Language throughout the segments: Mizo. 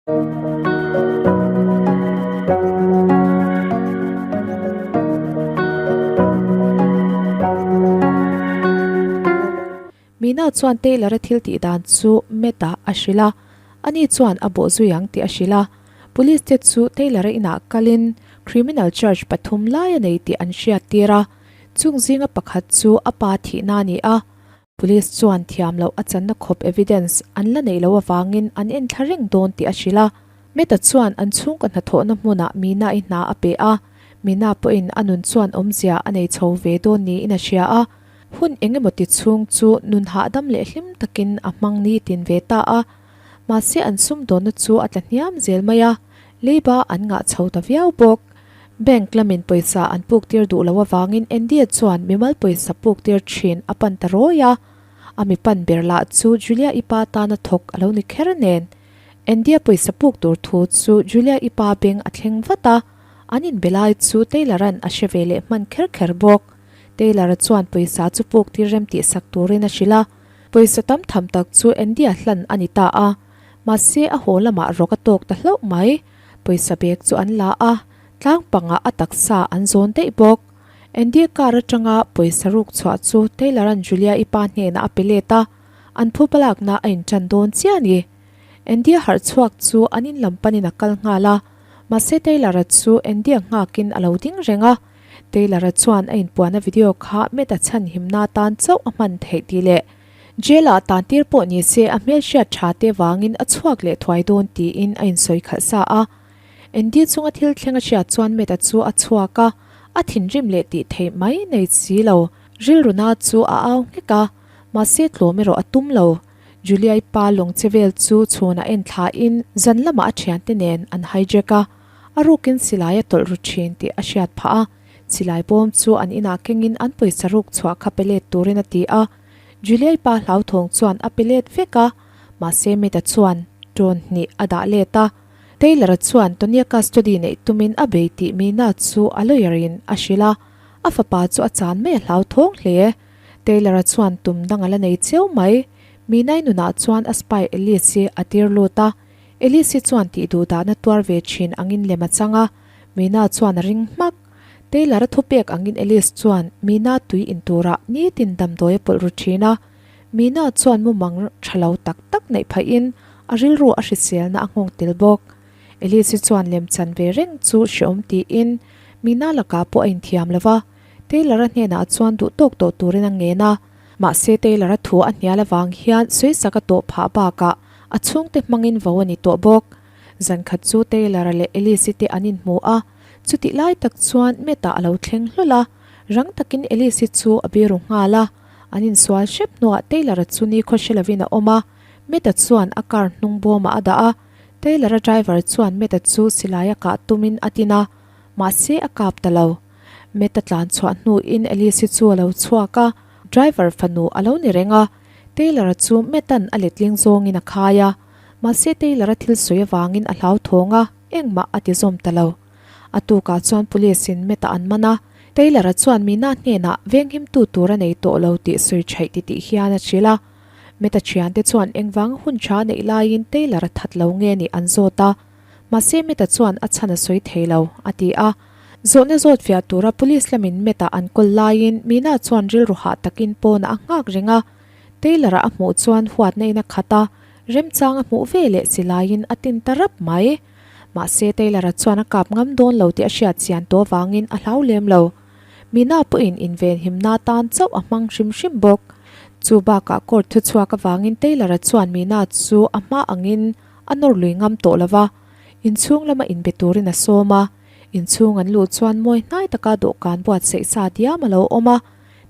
Mina chuan Taylor-a thil tih dan chu Matt-a a hrilh a, ani chuan a bawhzui ang tih a hrilh a. Police te chu Taylor-a inah kalin criminal charge pathum lai a nei tih an hriattir a, chung zinga pakhat chu a pa thihna a ni a. Police chuan thiam loh a channa khawp evidence an la neih loh avangin an enthla reng dawn tih a hrilh a. Mehta chuan an chhungkaw hnathawhna hmunah Mina-i hna a pe a, Mina pawhin a nun chuan awmzia a nei chho ve dawn niin a hria a. Hun eng emaw ti chhung chu nun hahdam leh hlim takin a hmang nitin ve ta a. Mahse an sumdawnna chu a tla hniam zel mai a, leiba an ngah chho ta viau bawk. Bank lamin pawisa an puk tir duh loh avangin Andy-a chuan mimal pawisa puk tir thin a pan ta rawi a. A mi pan ber lah chu Julia-i pa tana thawk a lo ni kher nen. Andy-a pawisa puk tur thu chu Julia-i pa beng a thleng vat a, an inbe lai chu Taylor-a'n a hre ve leh hman kher kher bawk. Taylor-a chuan pawisa chu puk tir rem tih sak turin a hrilh a. Pawisa tam tham tak chu Andy-a hlan a ni ta a, mahse a haw lamah rawk a tawk ta hlauh mai. Pawisa bag chu an la a, tlang pangah a taksa an zawn daih bawk. Andy car atanga pawisa ruk chhuah chu Taylor-a'n Julia-i pa hnenah a pe let a, an phu palakna a inṭan dawn chiah a ni. Andy-a harh chhuak chu an in lam panin a kal nghal a, mahse Taylor-a chu Andy-a nghakin a lo ding reng a. Taylor-a chuan a inpuanna video kha Matt-a chhanhimna atan chauh a hman theih tih leh Jail-ah tan tir pawh ni se a hmelhriat tha te vangin a chhuak leh thuai dawn tiin a insawi khalh sa a. Andy chunga thil thleng a hriat chuan Matt-a chu a chhuak a, a thinrim leh tih theih mai nei si lo. Rilruna chu a au nghek a, mahse tlawm erawh a tum lo. Julia-i pa lawng che vel chu chhunah en thlain zan lamah a thiante nen an hijack a, a rukin silai a tawlh ru thin tih a hriat phah a. Silai bawm chu an inah kengin an pawisa ruk chhuah kha pe let turin a ti a. Juliai pa hlauthawng chuan a pe let vek a, mahse Meta chuan ṭawn hnih a dah let a. Taylor-a chuan Tonya custody neih tumin a bei tih Mina chu a lawyer in a hrilh a, a fapa chu a chan mai a hlauthawng hle. Taylor-a chuan tum dang a la nei cheu mai. Mina-i nunah chuan a spy Elise-i a tir lut a, Elise-i chuan tih duh dahna tuar ve thin angin lem a chang a, Mina chuan a ring hmak. Taylor-a thupek angin Alice chuan Mina tui in turah nitin damdawi a pawlh ru thin a. Mina chuan mumang tha lo tak tak neih phahin a rilru a hriselna a nghawng tel bawk. Alice-i chuan lemchan ve reng chu hreawm tiin Mina lakah pawh a inthiam lo va, Taylor-a hnenah chuan duh tawk tawh turin a ngen a. Mahse Taylor-a thu a hnial avang hian sawisak a tawh phah bakah a chhungte hmangin vo a ni tawh bawk. Zankhat chu Taylor-a leh Alice-i te an inhmu a. Chutih lai tak chuan Matt-a a lo thleng hlawl a, rang takin Alice-i chu a biru nghal a. An insual hrep hnuah Taylor-a chu nikhaw hre lovin a awm a, Matt-a chuan a car hnung bawmah a dah a. Taylor-a driver chuan Matt-a chu silai a kah tumin a tin a, mahse a kap ta lo. Matt-a tlan chhuah hnuin Alice-i chu a lo chhuak a, driver fanu a lo ni reng a. Taylor-a chu Matt-a'n a letling zawngin a khai a, mahse Taylor-a thil sawi avangin a hlauthawng a. Engmah a ti zawm ta lo. A tukah chuan police in Meta an man a, Taylor-a chuan Mina hnenah venghimtu tur a nei tawh lo tih sawi thaih ti tih hian a hrilh a. Meta thiante chuan engvang hun tha neih laiin Taylor-a that lo nge nih an zawt a. Mahse Meta chuan a chhan a sawi thei lo, a ti a. Zawhna zawt fiah tura police lamin Meta an kawl laiin Mina chuan rilru hah takin pawnah a nghak reng a. Taylor-a a hmuh chuan huatna in a khat a, Remchang a hmuh ve leh si laiin a tin ta rap mai. Mahse Taylor-a chuan a kap ngam dawn lo tih a hriat chian tawh avangin a hlau lem lo. Mina pawhin invenhimna tan chauh a hmang hrim hrim bawk. Chu bakah court thuchhuak avangin Taylor-a chuan Mina chu a hma angin a nawr lui ngam tawh lo va, inchhung lama inbe turin a sawm a. Inchhung an luh chuan mawi hnai taka dawhkan buatsaih sa diam a lo awm a.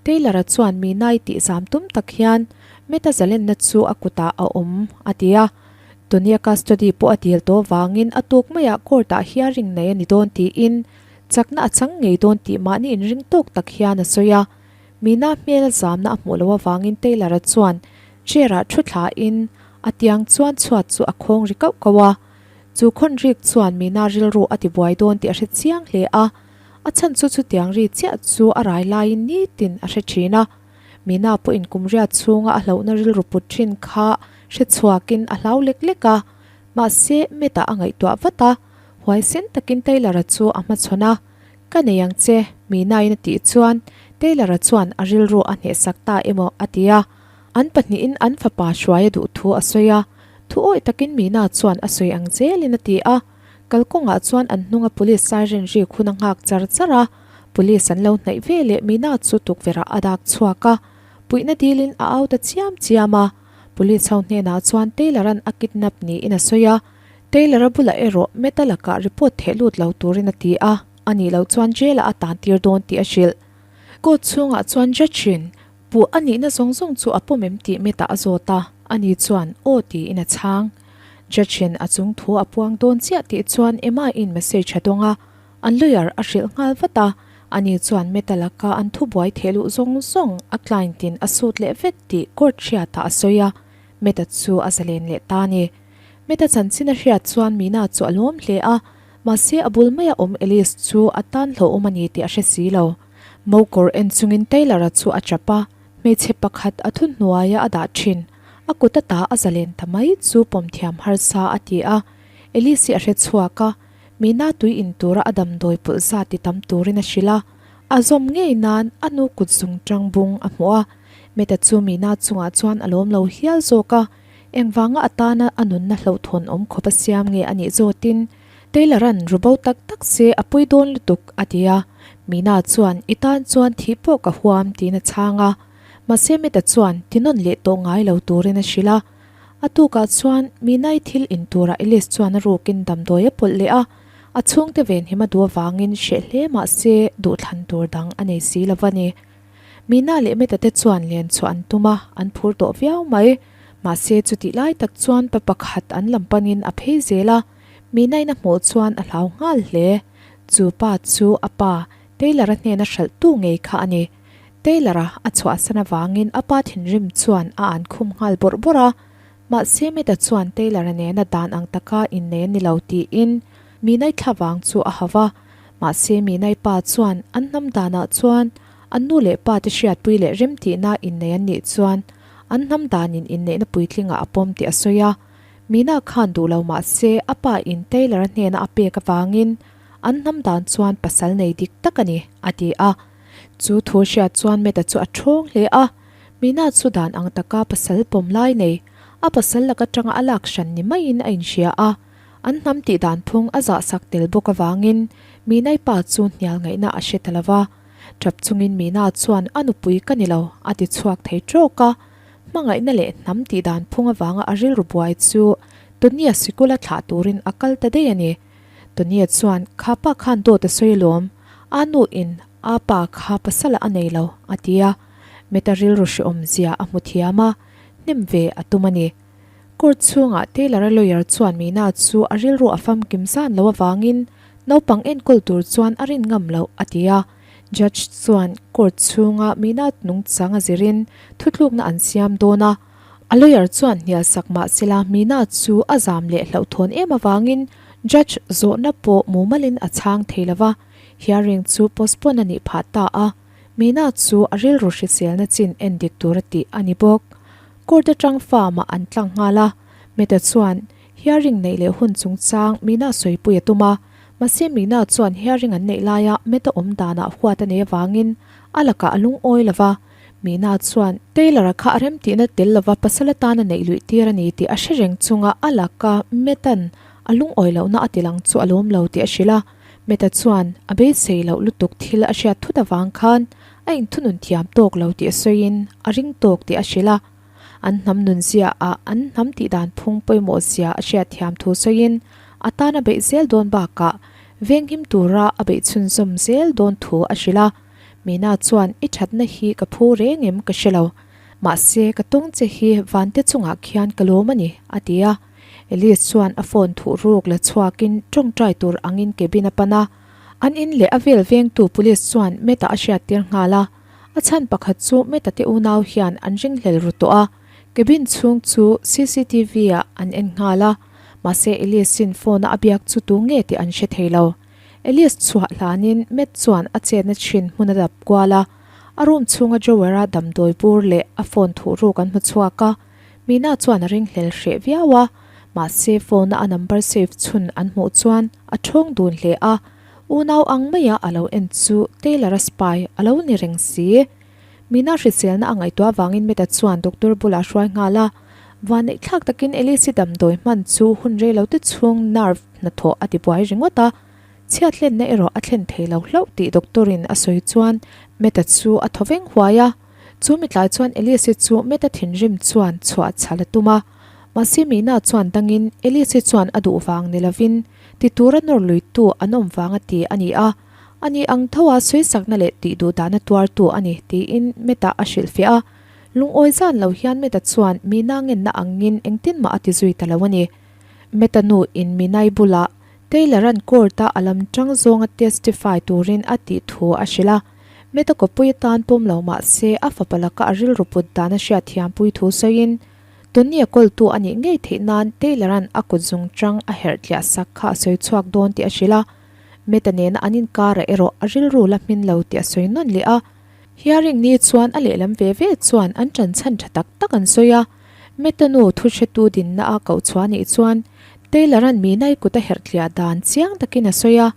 Taylor-a chuan Minai tih zam tum tak hian Meta zalenna chu a kutah a awm, a ti a. Tonya custody pawh a dil tawh vangin a tuk maiah court-ah hearing nei a ni dawn tiin chakna a chang ngei dawn tih mahni inring tawk tak hian a sawi a. Mina hmel zamna a hmuh loh avangin Taylor-a chuan chair-ah thu thlain a tiang chuan chhuat chu a khawng ri kauh kauh a. Chu khawn rik chuan Mina rilru a tibuai dawn tih a hre chiang hle a. A chhan chu chutiang ri chiah chu a rai laiin nitin a hre thin a. Mina pawhin kum riat chhunga a hlauhna rilru put thin kha hre chhuakin a hlau lek lek a. Mahse, Matt-a a ngaihtuah vat a, huaisen takin Taylor-a chu a hmachhawn a, Ka nei ang che, Mina-in a tih chuan Taylor-a chuan a rilru a hnehsak ta emaw a ti a. An pahnihin an fapa hruai a duh thu a sawi a, thu awih takin Mina chuan a sawi ang zelin a ti a. Kalkawngah chuan an hnunga police siren rik hun a nghak char char a, police an lo hnaih ve leh Mina chu tukverhah a dak chhuak a, puihna dilin a au ta chiam chiam a. Police ho hnenah chuan Taylor-a'n a kidnap niin a sawi a, Taylor-a bulah erawh Meta lakah report theh lut lo turin a ti a, a nih loh chuan jail-ah a tan tir dawn tih a hrilh. Court chhungah chuan judge-in puh a nihna zawng zawng chu a pawm em tih Meta a zawt a, ani chuan aw tiin a chhang. Judge-in a chung thu a puang dawn chiah tih chuan Emma-in message a dawng a, an lawyer a hrilh nghal vat a, ani chuan Meta laka an thubuai theh luh zawng zawng a client-in a sut leh vek tih court hriatah a sawi a, Meta chu a zalen leh ta a ni. Meta chanchin a hriat chuan Mina chu a lawm hle a, mahse a bul maia awm Alice chu a tan hlauhawm a ni tih a hre si lo. Mokawr en chungin Taylor-a chu a chap a, hmeichhe pakhat a thu hnuaia a dah thin. A kut ata a zalen ta mai chu pawm thiam harsa a ti a. Alice-i a hre chhuak a, Mina tui in tura a damdawi pawlh zat ti tam turin a hrilh a. A zawm ngei nan a nu kut zung tang bung a hmuh a, Meta chu Mina chungah chuan a lawm lo hial zawk a. Engvanga atana a nunna hlauhthawn awm khawp a siam nge a nih zawtin Taylor-a'n rubo tak tak se a pui dawn lutuk a ti a, Mina chuan i tan chuan thih pawh ka huam tiin a chhang a, mahse Meta chuan tinawn leh tawh ngai lo turin a hrilh a. A tukah chuan Mina-i thil in turah Elise chuan a rukin damdawi a pawlh leh a, a chhungte venhim a duh avangin hreh hle mahse duhthlan tur dang a nei si lo va ni. Mina leh Meta te chuan len chhuah an tum a, an phur tawh viau mai. Mahse chutih lai tak chuan pa pakhat an lam panin a phei zel a, Mina-in a hmuh chuan a hlau nghal hle. Chu pa chu a pa, Taylor-a hnena hralhtu ngei kha a ni. Taylor-a a chhuahsan avangin a pa thinrim chuan a an khum nghal bawrh bawrh a. Mahse Meta chuan Taylor-a nena dan ang taka innei a ni lo tiin Mina-i thlavang chu a hau va. Mahse Minai pa chuan an hnam danah chuan an nu leh pa te hriatpui leh remtihna innei an nih chuan an hnam danin inneihna puitlingah a pawm tih a sawi a. Mina khan duh lo mahse a pa in Taylor-a hnena a pek avangin an hnam dan chuan pasal nei dik tak a ni, a ti a. Chu thu hriat chuan Meta chu a thawng hle a. Mina chu dan ang taka pasal pawm lai nei, a pasal lak atanga a lak hran ni maiin a inhria a. An hnam tih dan phung a zahsak tel bawk avangin Minai pa chu hnial ngaihna a hre ta lo va. Tap chungin Mina chuan a nupui ka ni lo a ti chhuak thei trawk a. Hmangaihna leh hnam tih dan phung avanga a rilru buai chu Tony-a sikula thlah turin a kal ta daih a ni. Tony-a chuan kha pa khan dawt a sawi alawm, a nu in a pa kha pasala a nei lo a ti a. Meta rilru hrehawm zia a hmu thiam a, hnem ve a tum a ni. Court chhungah Taylor-a lawyer chuan Mina chu a rilru a famkim zan lo avangin naupang enkawl tur chuan a rin ngam loh a ti a. Judge chuan court chhunga Mina nungchang a zirin thutlukna an siam dawn a. A lawyer chuan hnial sak mah sela Mina chu a zam leh hlauhthawn em avangin judge zawhna pawh mumalin a chhang thei lo va, hearing chu postpone a nih phah ta a. Mina chu a rilru hriselna chin en dik tur a tih a ni bawk. Court atang farm ah an tlang nghal a, Meta chuan hearing neih leh hun chungchang Mina sawipui a tum a, mahse Mina chuan hearing an neih laia Meta awm danah huat a nei avangin a lakah a lungawi lo va, Mina chuan Taylor-a kha a remtihna tel lova pasal atana neih luih tir a ni tih a hre reng chunga a laka Meta'n a lungawi lohna a tilang chu a lawm lo tih a hrilh a, Meta chuan a beisei loh lutuk thil a hriat thut avang khan a inthunun thiam tawk lo tih a sawiin a ring tawk tih a hrilh a. An hnam nunzia ah an hnam tih dan phung pawimawh zia a hriat thiam thu sawiin a tan a beih zel dawn bakah venghim tura a beih chhunzawm zel dawn thu a hrilh a. Mina chuan i thatna hi ka phu reng em ka hre lo. Mahse ka tawng che hi vante chungah khian ka lawm a ni a ti a. Elise chuan a phone thuh ruk la chhuakin tawngtai tur angin cabin a pan a. An in leh a vel vengtu police chuan Meta a hriattir nghal a. A chhan pakhat chu Meta te unau hian an ringhlel ru tawh a, cabin chhung chu cctv ah an en nghal a. Mahse Elise-in phone a a biak chu tu nge tih an hre thei lo. Elise chhuah hlanin Matt chuan a chetna thin hmun a dap kual a. A room chhunga drawer-a damdawi bur leh a phone thuh ruk an hmu chhuak a. Mina chuan a ringhlel hreh viau a. Mahse phone a a number save chhun an hmuh chuan a ṭhawng dun hle a, unau ang maia a lo en chu Taylor-a spy a lo ni reng si. Mina hriselna a ngaihtuah avangin Meta chuan doctor bulah a hruai nghal a, vanneih thlak takin Alice-i damdawi hman chu hun rei lo te chhung nerve hnathawh a tibuai ringawt a, chhiat hlenna erawh a thlen thei lo hlauh tih doctor-in a sawi chuan Meta chu a thaw veng huai a. Chu mitlai chuan Alice-i chu Meta thinrim chuan chhuah chhal a tum a, mahse Mina chuan dangin Alice-i chuan a duh vang ni lovin ti tura nawr luitu an awm vang a ti a ni a. A ni ang tho a sawisakna leh tih duh dahna tuartu a ni, tiin Meta a hrilhfiah a. Lungawi zan lo hian Meta chuan Mina ngenna angin engtin mah a ti zui ta lo a ni. Meta nu in Minai bulah Taylor-a'n court-a a lam tang zawnga testify turin a tih thu a hrilh a. Meta kawpui atan pawm lo mah se a fapa laka a rilru put dan a hriatthiampui thu sawiin Tony-a kawltu a nih ngei theih nan Taylor-a'n a kut zungchang a herh tliah sak kha a sawi chhuak dawn tih a hrilh a. Meta nena an inkarah erawh a rilru la hmin lo tih a sawi nawn leh a. Hearing ni chuan a lehlam ve ve chuan an ṭanchhan ṭha tak tak an sawi a. Meta nu thuhretu dinna a koh chhuah nih chuan Taylor-a'n Minai kut a herh tliah dan chiang takin a sawi a.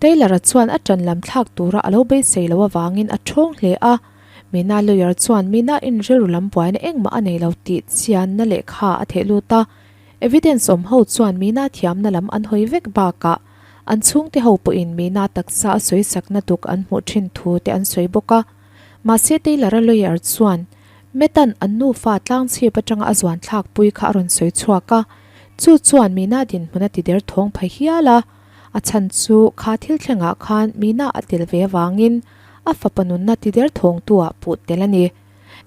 Taylor-a chuan a ṭan lam thlak tura a lo beisei loh avangin a ṭhawng hle a. Mina lawyer chuan Mina in rilru lam buaina engmah a nei lo tih chianna lehkha a theh lut a. Evidence awm ho chuan Mina thiamna lam an hawi vek bakah an chhungte ho pawhin Mina taksa a sawisakna duk an hmuh thin thu te an sawi bawk a. Mahse Taylor-a lawyer chuan Matt-a'n an nufa tlangchhip atanga a zuan thlakpui kha a rawn sawi chhuak a, chu chuan Mina dinhmun a ti der thawng pha hial a. A chhan chu kha thil thlengah khan Mina a tel ve avangin a fapa nunna ti der thawngtu-ah puh tel a ni.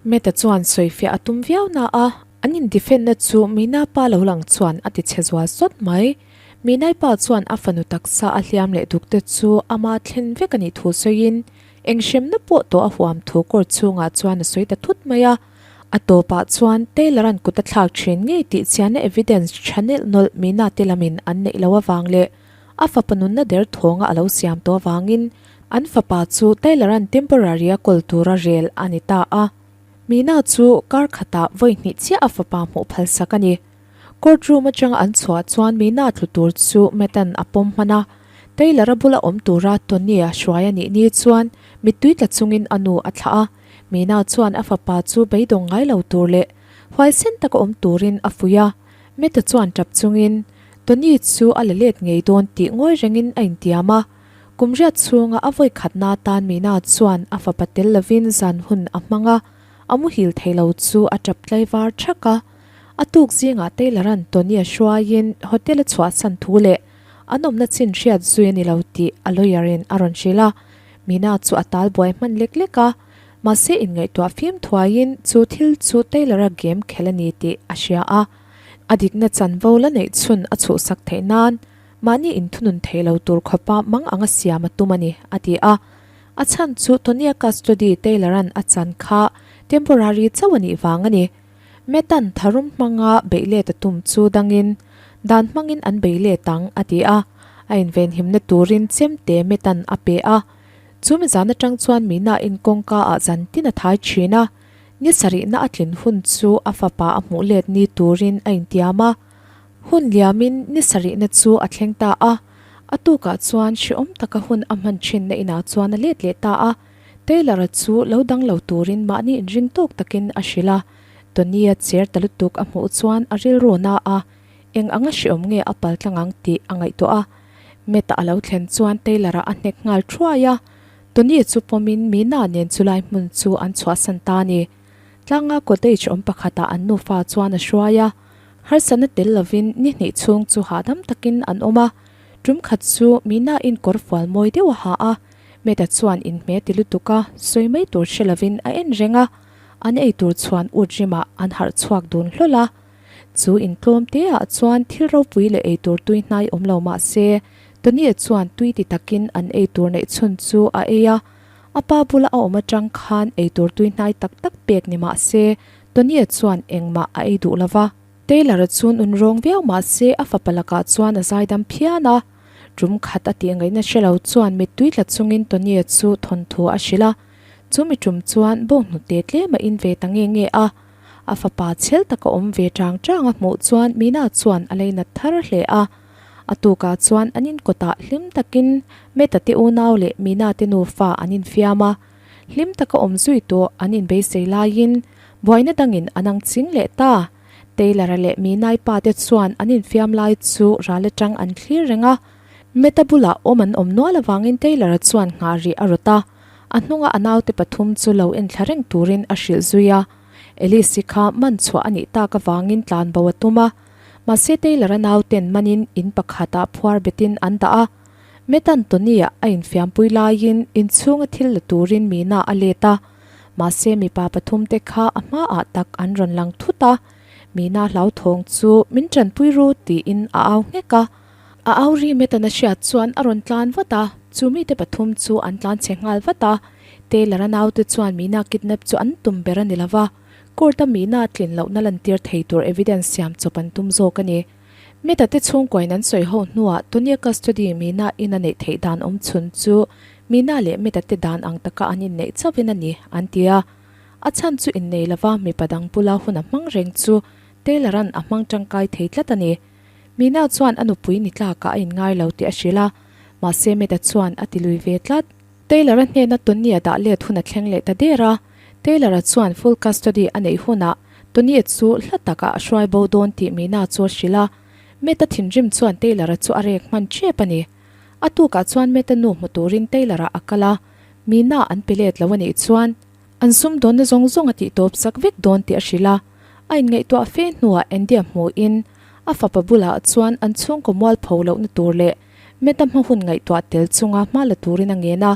Meta chuan sawifiah a tum viau na a, an indefend-na chu Mina pa lo lang chuan a ti chhe zual sawt mai. Minai pa chuan a fanu taksa a hliam leh duk te chu ama thlen vek a nih thu sawiin eng hremna pawh tawh a huam thu court chhungah chuan a sawi ta thut mai a. A tawpah chuan Taylor-a'n kut a thlak thin ngei tih chianna evidence tha nelh nawlh Mina te lamin an neih loh avang leh a fapa nunna der thawnga a lo siam tawh avangin an fapa chu Taylor-a'n temporary a kawl tura rel a ni ta a. Mina chu kar khatah vawi hnih chiah a fapa hmuh phalsak a ni. Court room atanga an chhuah chuan Mina tlu tur chu Matt-a'n a pawm hman a. Taylor-a bula awm tura Tony-a hruai a nih ni chuan mittui tla chungin a nu a thlah a. Mina chuan a fapa chu beidawng ngai lo tur leh huaisen taka awm turin a fuih a. Meta chuan tap chungin Tony chu a la let ngei dawn tih ngawi rengin a intiam a. Kum riat chhunga a vawi khatna atan Mina chuan a fapa tel lovin zan hun a hmang a, a muhil thei lo chu a tap tlaivar thak a. A tuk zingah Taylor-a'n Tony-a hruaiin hotel a chhuahsan thu leh an awmna chin hriat zui a ni lo tih a lawyer-in a rawn hrilh a. Mina chu a tal buai hman lek lek a, mahse inngaihtuah fim thuaiin chu thil chu Taylor-a game khelh a ni tih a hria a. A dikna chanvo la neih chhun a chhuhsak theih nan mahni inthunun thei lo tur khawpa mang anga siam a tum a ni, a ti a. A chhan chu Tonya custody Taylor-a'n a chan kha temporary chauh a nih vang a ni. Metan tharum hmanga beih let a tum chu dangin dan hmangin an bei let ang, a ti a. A invenhimna turin chemte Metan a pe a. Chu mi zan atang chuan Mina in kawngka ah zan tin a thai thin a. Ni sarihna a tlin hun chu a fapa a hmuh let ni turin a intiam a. Hun liamin ni sarihna chu a thleng ta a. A tukah chuan hrehawm taka hun a hman thinna inah chuan a let leh ta a. Taylor-a chu lo dang lo turin mahni inring tawk takin a hrilh a. Tony-a cher ta lutuk a hmuh chuan a rilru na a, eng anga hrehawm nge a pal tlang ang tih a ngaihtuah a. Matt-a a lo thlen chuan Taylor-a a hnek nghal thuai a. Tony chu pawmin Mina nen chulai hmun chu an chhuahsan ta a ni. Tlanga cottage awm pakhatah an nufa chuan a hruai a. Harsatna tel lovin ni hnih chhung chu hahdam takin an awm a. Tum khat chu Mina-in kawrfual mawi deuh a ha a. Meta chuan inhme ti lutuk a, sawi mai tur hre lovin a en reng a, an ei tur chhuan ut rimah an harh chhuak dun hlawl a. Chu intlawm te ah chuan thil ropui leh ei tur tui hnai awm lo mah se, Tony-a chuan tui ti takin an ei tur neih chhun chu a ei a. A pa bula a awm atang khan ei tur tui hnai tak tak pek ni mah se, Tony-a chuan engmah a ei duh lo va. Taylor-a chu nun rawng viau mah se a fapa lakah chuan a zaidam phian a. Tum khat a tih ngaihna hre lo chuan mittui tla chungin Tony-a chu thawnthu a hrilh a. Chu mi tum chuan bawnghnute tlem a in ve ta nge nge a. A fapa chhel taka awm ve chang chang a hmuh chuan Mina chuan a leinat thar hle a. A tukah chuan an inkawtah hlim takin Meta te unau leh Mina te nufa an infiam a. Hlim taka awm zui tawh an inbeisei laiin buaina dangin an ang ching leh ta. Taylor-a leh Minai pa te chuan an infiam lai chu ral atang an thlir reng a. Meta bulah awm an awm nual avangin Taylor-a chuan nghah rih a rawt a. A hnunga a naute pathum chu lo enthla reng turin a hrilh zui a. Alice-i kha man chhuah a nih tak avangin tlan bo a tum a. Mahse Taylor-a nauten manin in pakhatah phuar betin an dah a. Metan Tony-a a infiampui laiin inchhunga thil la turin Mina a let a. Mahse mipa pathumte kha a hmaah tak an rawn lang thut a. Mina hlauthawng chu min tanpui ru tiin a au nghek a. A au ri Metan a hriat chuan a rawn tlan vat a, chu mite pathum chu an tlan chhe nghal vat a. Taylor-a naute chuan Mina kidnap chu an tum ber a ni lova, court-a Mina tlin lohna lantir thei tur evidence siam chawp an tum zawk a ni. Meta te chhungkuain an sawi ho hnuah Tonya custody Mina in a neih theih dan awm chhun chu Mina leh Meta te dan ang taka an inneih chauhin a ni, an ti a. A chhan chu innei lova mipa dang bula hun a hmang reng chu Taylor-a'n a hmang tangkai thei tlat a ni. Mina chuan a nupui ni tlakah a inngai lo tih a hrilh a, mahse Meta chuan a ti lui ve tlat. Taylor-a hnena Tony-a dah let hun a thleng leh ta der a, Taylor-a chuan full custody a neih hunah Tony-a chu hla takah a hruai bo dawn tih Mina chu a hrilh a. Matt-a thinrim chuan Taylor-a chu a rek hman ṭep a ni. A tukah chuan Matt-a nu hmu turin Taylor-a a kal a, Mina an pe let lo a nih chuan an sumdawnna zawng zawng a tihtawp sak vek dawn tih a hrilh a. A inngaihtuah fe hnuah Andy-a hmuhin a fapa bulah chuan an chhungkaw mualpho lohna tur leh Meta hma hun ngaihtuah tel chunga hma la turin a ngen a,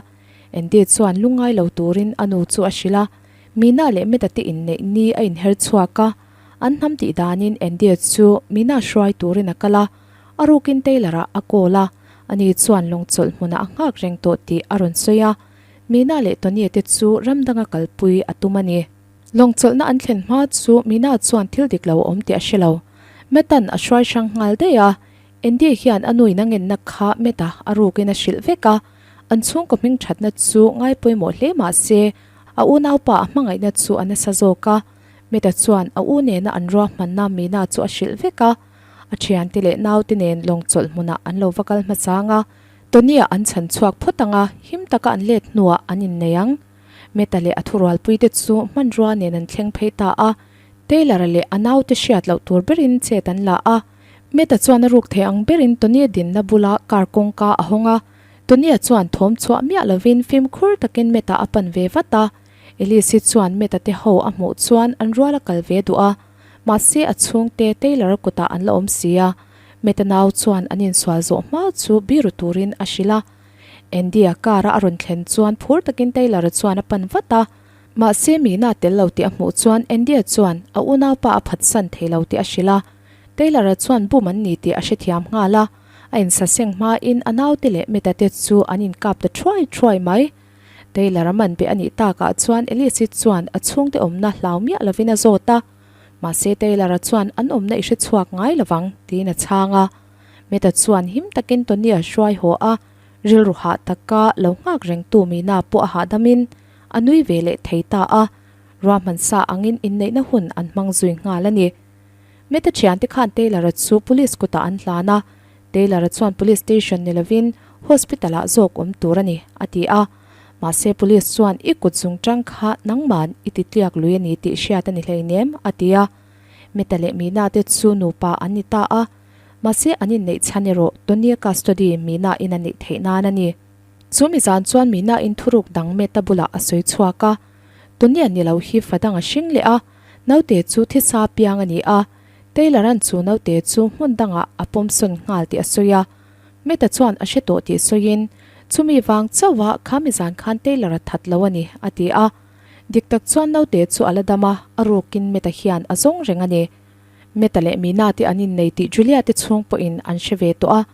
Andy chuan lungngai lo turin a nu chu a hrilh a, Mina leh Meta te inneih ni a inher chhuak a, an hnam tih danin Andy chu Mina hruai turin a kal a, a rukin Taylor-ah a call a, ani chuan lawngchawlh hmunah a nghak reng tawh tih a rawn sawi a, Mina leh Tony te chu ram danga kalpui a tum a ni. Lawngchawlhna an thlen hma chu Mina chuan thil dik lo a awm tih a hre lo. Meta'n a hruai hrang nghal daih a, Andy hian a nuin a ngenna kha Meta a rukin a hrilh vek a, an chhungkaw hming thatna chu ngai pawimawh hle mah se, a unaupa a hmangaihna chu a nasa zawk a. Meta chuan a u nena an ruahmanna Mina chu a hrilh vek a, a thiante leh naute nen lawng chawlh hmunah an lo va kal hmasang a, Tony-a an chhan chhuak phawt ang a, him taka an let hnuah an innei ang. Meta leh a thurualpuite chu hmanrua nen an thleng phei ta a, Taylor-a leh a naute hriat loh tur berin chet an la a. Meta chuan a ruk thei ang berin Tony-a dinna bula car kawngka a hawng a. Tony-a chuan thawm chhuah miah lovin fimkhur takin Meta a pan ve vat a. Elise-i chuan Meta te ho a hmuh chuan an rual a kal ve duh a. Mahse a chhungte Taylor-a kutah an la awm si a. Meta nau chuan an insual zawh hma chu biru turin a hrilh a. Andy-a car-a a rawn thlen chuan phur takin Taylor-a chuan a pan vat a. Mahse Mina tel lo tih a hmuh chuan Andy-a chuan a unaupa a phatsan thei lo tih a hrilh a. Taylor-a chuan bum an ni tih a hrethiam nghal a, a insaseng hmain a naute leh Meta te chu an inkap ta thuai thuai mai. Taylor-a man beh a nih takah chuan Elise-i chuan a chhungte awmna hlau miah lovin a zawt a, mahse Taylor-a chuan an awmna i hrechhuak ngai lovang tiin a chhang a. Meta chuan him takin Tony-a hruai haw a, rilru hah taka lo nghak rengtu Mina pawh a hahdamin a nui ve leh thei ta a, ruahman sa angin inneihna hun an hmang zui nghal a ni. Meta thiante khan Taylor-a chu police kutah an hlan a, Taylor-a chuan police station ni lovin hospital-ah zawk awm tur a ni, a ti a. Mahse police chuan i kut zung tang kha nangman i ti tliak lui a ni tih hriat a ni hleinem, a ti a. Meta leh Mina te chu nupa an ni ta a, mahse an inneih chhan erawh Tony-a custody Mina in a neih theih nan a ni. Chu mi zan chuan Mina in thuruk dang Meta bulah a sawi chhuak a, Tony-a ni lo hi fa dang a hring leh a, Naute chu thisa piang a ni a, Taylor-a'n chu naute chu hmun dangah a pawm sawn nghal tih a sawi a. Meta chuan a hre tawh tih sawiin, Chumi vang chauha kha mi zan khan Taylor-a that lo a ni, a ti a. Dik tak chuan naute chu a la dam a, a rukin Meta hian a zawng reng a ni. Meta leh Mina te an innei tih Julia te chhung pawhin an hre ve tawh a.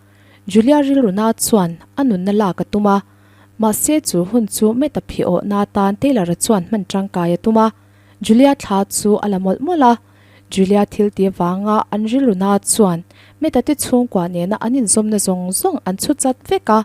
Julia rilruna chuan a nunna lak a tum a, mahse chu hun chu Meta phih awhna atan Taylor-a chuan hman tangkai a tum a. Julia thla chu a la mawlh mawlh a, Julia thil ti avanga an rilru na chuan Meta te chhungkua nena an inzawmna zawng zawng an chhu chat vek a.